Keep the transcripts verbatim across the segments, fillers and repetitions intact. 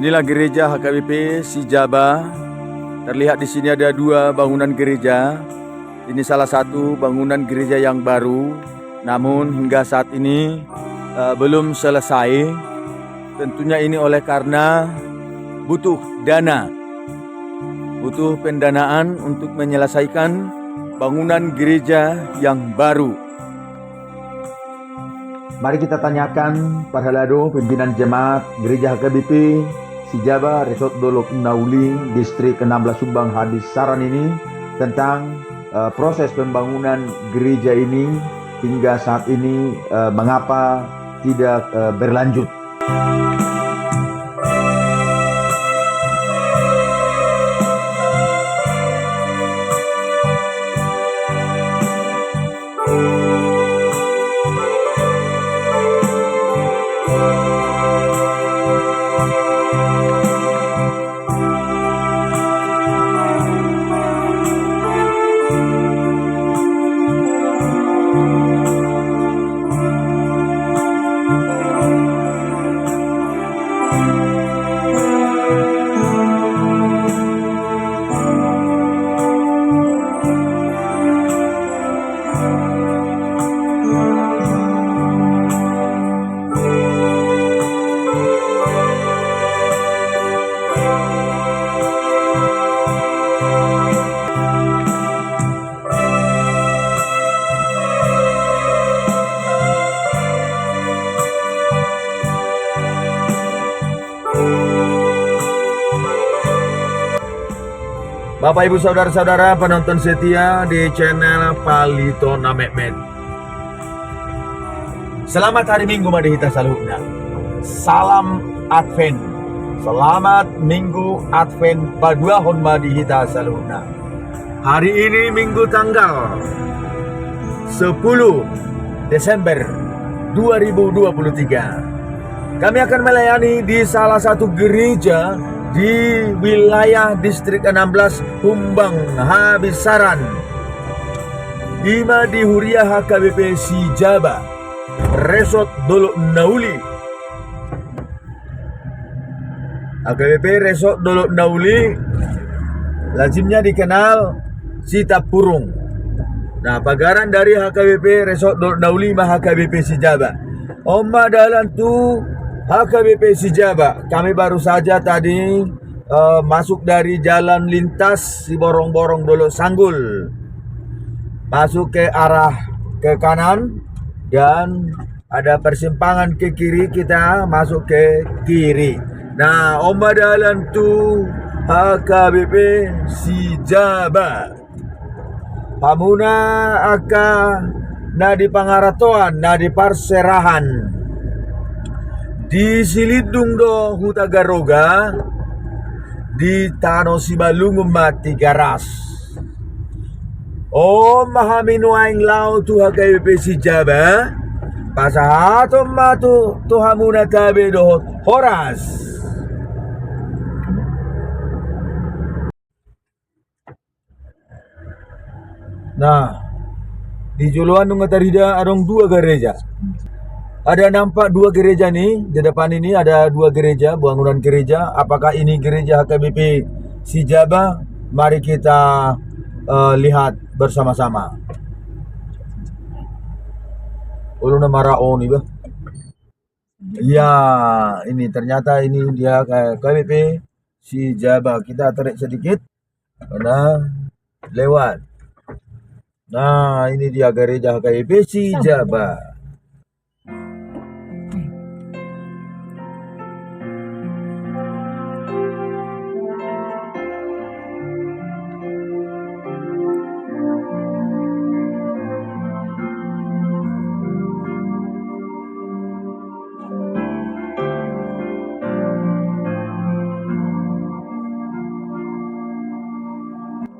Inilah gereja H K B P Sijaba. Terlihat di sini ada dua bangunan gereja. Ini salah satu bangunan gereja yang baru, namun hingga saat ini, eh, belum selesai. Tentunya ini oleh karena butuh dana, butuh pendanaan untuk menyelesaikan bangunan gereja yang baru. Mari kita tanyakan parhalado pimpinan jemaat Gereja H K B P Sijaba, Resort Dolok Nauli, Distrik enam belas Humbang Habis Saran ini tentang, eh, proses pembangunan gereja ini hingga saat ini, eh, mengapa tidak, eh, berlanjut. Bapak, Ibu, saudara-saudara, penonton setia di channel Palito Na Metmet. Selamat hari Minggu ma di hita saluhutna. Salam Advent. Selamat Minggu Advent paduahon ma di hita saluhutna. Hari ini Minggu tanggal sepuluh Desember dua ribu dua puluh tiga. Kami akan melayani di salah satu gereja di wilayah Distrik enam belas Humbang Habis Saran. Ima di Huria H K B P Sijaba, Resort Dolok Nauli. H K B P Resort Dolok Nauli lazimnya dikenal Sitampurung. Nah, pagaran dari H K B P Resort Dolok Nauli ma H K B P Sijaba. On ma dalan tu H K B P Sijaba. Kami baru saja tadi, eh, masuk dari jalan lintas Siborongborong Dolok Sanggul. Masuk ke arah ke kanan dan ada persimpangan ke kiri, kita masuk ke kiri. Nah, on ma dalan tu H K B P Sijaba. Hamuna angka na di pangaratoan, na di parserahan. Di Silindung do Hutagaroga, di Tano Simalungun ma Tigaras. On ma hami nuaeng laho tu H K B P Sijaba, pasahaton ma tu, tu hamuna tabe dohot horas. Nah, di joloan nunga tarida adong dua gereja. Ada nampak dua gereja nih, di depan ini ada dua gereja, bangunan gereja. Apakah ini gereja H K B P Sijaba? Mari kita, eh, lihat bersama-sama. Olo na marao ni bah. Ya, ini ternyata ini dia H K B P Sijaba. Kita tarik sedikit. Nah, lewat. Nah, ini dia gereja H K B P Sijaba.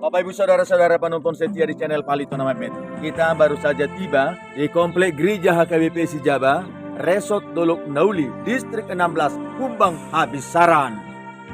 Bapak, Ibu, saudara-saudara penonton setia di channel Palito Na Metmet. Kita baru saja tiba di komplek gereja H K B P Sijaba, Resort Dolok Nauli, Distrik enam belas, Humbang Habis Saran.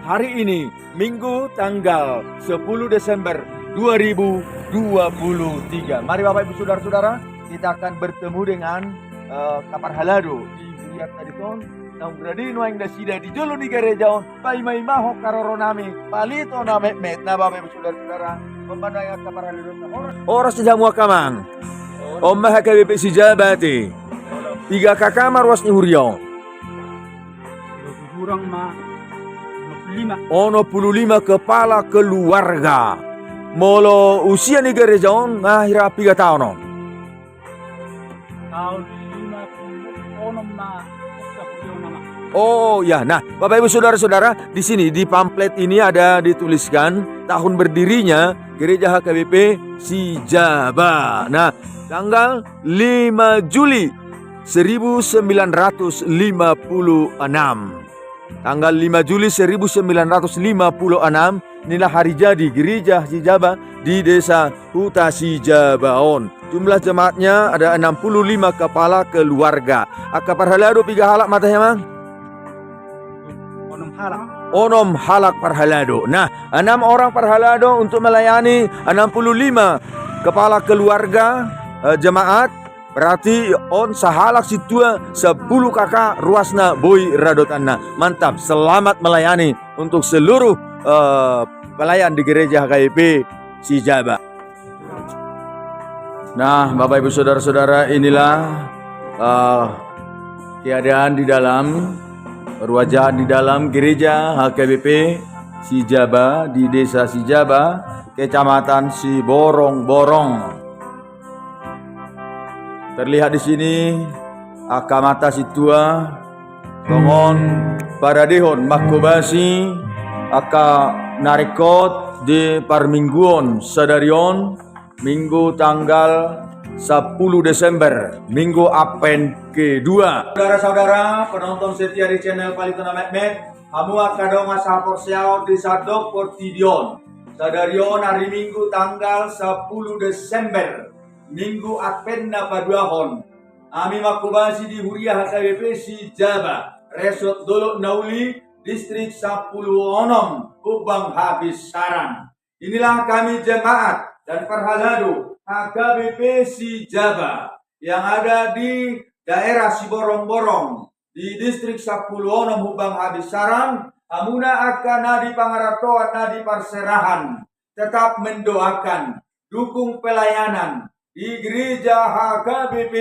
Hari ini, Minggu tanggal sepuluh Desember dua ribu dua puluh tiga. Mari Bapak, Ibu, saudara-saudara, kita akan bertemu dengan, eh, parhalado di Huria tadi ton. Naung rade nuaeng nasida di jolo ni gareja on, paima-imahon haroro nami, palito na metmet, na bapak ibu saudara-saudara, pemandang angka paralelon na horas. Horas di hamu angka amang. On ma H K B P Sijaba ate. Piga K K ma ruas ni huria on? Kurang ma onom pulu lima. Onom pulu lima kepala keluarga. Molo usia ni gareja on, nga hira piga taon on? Taon lima pulu onom ma. Oh ya, nah, Bapak Ibu Saudara-saudara, di sini di pamflet ini ada dituliskan tahun berdirinya Gereja H K B P Sijaba. Nah, tanggal lima Juli seribu sembilan ratus lima puluh enam. Tanggal lima Juli seribu sembilan ratus lima puluh enam, inilah hari jadi Gereja Sijaba di Desa Huta Sijaba on. Jumlah jemaatnya ada enam puluh lima kepala keluarga. Angka parhalado piga halak ma tahe, Amang? Onom halak. Onom halak parhalado. Nah, enam orang parhalado untuk melayani enam puluh lima kepala keluarga, eh, jemaat. Berarti on sahalak sintua sampulu K K ruasna boi radotanna. Mantap, selamat melayani untuk seluruh, eh, pelayan di gereja H K B P Sijaba. Nah, Bapak Ibu Saudara-saudara, inilah, eh, keadaan di dalam, perwajaan di dalam gereja H K B P Sijaba di Desa Sijaba, Kecamatan Siborong-borong. Terlihat di sini angka amanta sintua songon paradehon manghobasi angka na ringkot di parmingguon sadari on, Minggu tanggal sampulu Desember, Minggu Advent kedua. Saudara-saudara penonton setia di channel Palito na Metmet, hamu angka dongan sahaporseaon di sandok portibi on. Sadari on ari Minggu tanggal sampulu Desember, Minggu Advent na paduahon. Ami manghobasi di Huria H K B P Sijaba, Resort Dolok Nauli, Distrik Sampulu Onom, Humbang Habis Saran. Inilah kami jemaat dan parhalado H K B P Sijaba yang ada di daerah Siborong-borong, di Distrik Sampulu Onom, Humbang Habis Saran, hamuna angka na di pangarantoan, na di parserahan, tetap mendoakan, dukung pelayanan di gereja H K B P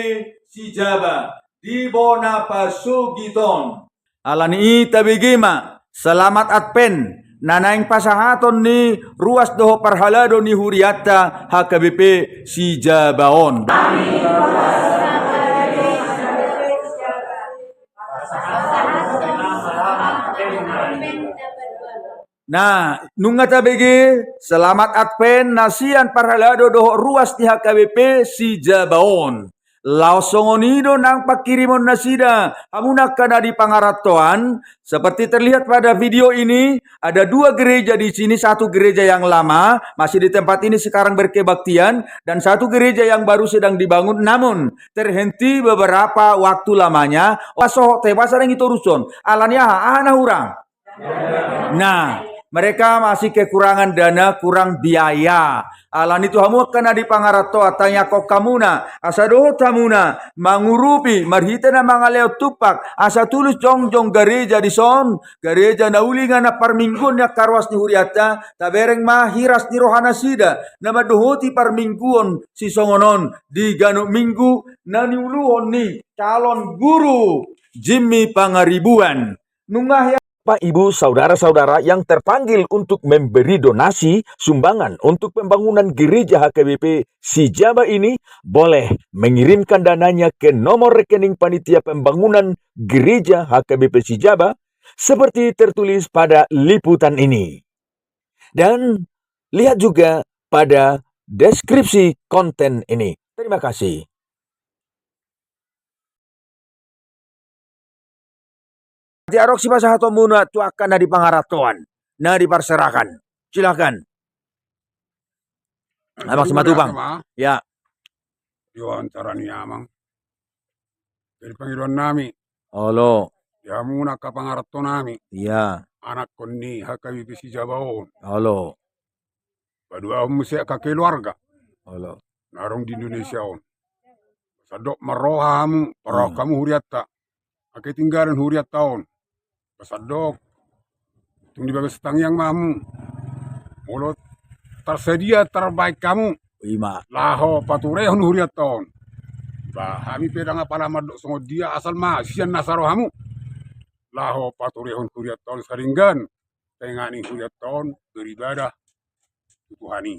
Sijaba di bona pasogit on. Alani i tabege ma, selamat Advent, na naeng pasahaton ni ruas dohot parhalado ni hurianta H K B P Sijaba on. Nah, nunga tabege, selamat Advent na sian parhalado dohot ruas ni H K B P Sijaba on. Laos songon i do nang pangkirimon nasida, hamuna angka na di pangarantoan. Seperti terlihat pada video ini, ada dua gereja di sini, satu gereja yang lama, masih di tempat ini sekarang berkebaktian, dan satu gereja yang baru sedang dibangun, namun terhenti beberapa waktu lamanya. Wah, sohot te, wah, sadang itoruson. Alani aha, aha na hurang? Nah, mereka masih kekurangan dana, kurang biaya. Alani tu hamu angka na di pangarantoan, tangiangkon hamuna, asa dohot hamuna mangurupi marhite na mangalehon tumpak, asa tulus jongjong gareja dison, gareja na uli nga na parmingguon ni angka ruas ni hurianta, tabereng ma hiras ni rohanasida na mandohoti parmingguon sisongon on di ganup minggu na niuluhon ni calon guru Jimmy Pangaribuan. Nunga hea. Bapak, Ibu, saudara-saudara yang terpanggil untuk memberi donasi sumbangan untuk pembangunan gereja H K B P Sijaba ini boleh mengirimkan dananya ke nomor rekening panitia pembangunan gereja H K B P Sijaba seperti tertulis pada liputan ini. Dan lihat juga pada deskripsi konten ini. Terima kasih. Jadi, adong sipasahatonmuna tu angka na di pangarantoan, na di parserahan. Silakan. Amang Simatupang. Ya. Di wawancara ni amang. Jadi pangidoan nami. Olo. Di hamuna angka pangaranto nami. Iya. Anakkon ni H K B P Sijaba on. Olo. Paduahon muse angka keluarga. Olo. Na adong di Indonesia on. Sandok marroha hamu, parrohahon hamu hurianta. angka tinggalan hurianta on. Ba sandok, tung di bagas tangiang ma hamu. Molo tarsadia tarbaen hamu, ima, laho paturehon hurianta on. Ba hami pe ndang apala mandok songon dia, asal ma sian na sai ro hamu laho paturehon hurianta on, sai denggan taringot ni hurianta on beribadah tu Tuhan i.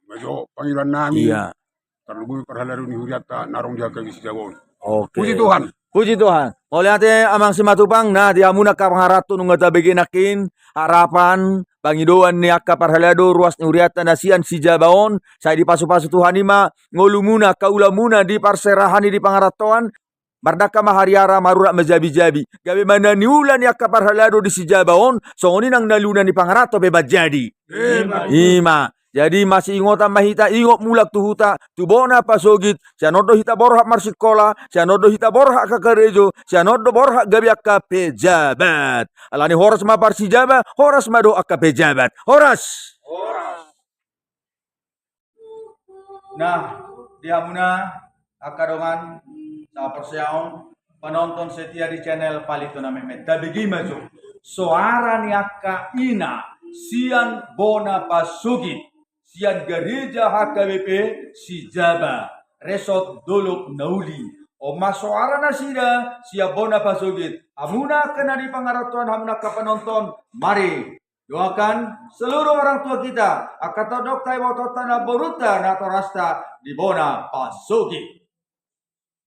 Ima jo pangidoan nami. Iya. Tarlumobi parhalado ni hurianta na adong di H K B P Sijaba on. Oke. Puji Tuhan. Puji Tuhan. Mauliate amang Simatupang, na di hamuna angka pangaranto nunga tabege nangkin, harapan, pangidoan ni angka parhalado ruas ni hurianta na sian Sijaba on, sai dipasupasu Tuhan i ma ngolumuna, angka ulamuna di parserahan i di pangarantoan, mardangka ma hariara, marurat ma jabijabi. Gabe ma na niula ni angka parhalado di Sijaba on, songon i nang na niula ni pangaranto pe manjadi. Ima. Ima. Jadi masiingotan ma hita, ingot mulak tu huta, tu bona pasogit, sian on do hita borhat marsikola, sian on do hita borhat angka karejo, sian on do borhat gabe angka pejabat. Alani horas ma parsijaba, horas ma dohot angka pejabat. Horas. Horas. Nah, di hamuna angka dongan sahaporseaon, panonton setia di channel Palito na Metmet, tabege ma jo. Soara ni angka ina sian bona pasogit, sian gareja H K B P Sijaba, Resort Dolok Nauli. On ma soara nasida sian bona pasogit. Hamuna angka na di pangarantoan, hamuna angka panonton, mari doakan seluruh orang tua kita, angka tondongta, ibotonta, namborunta, natorasta di bona pasogit.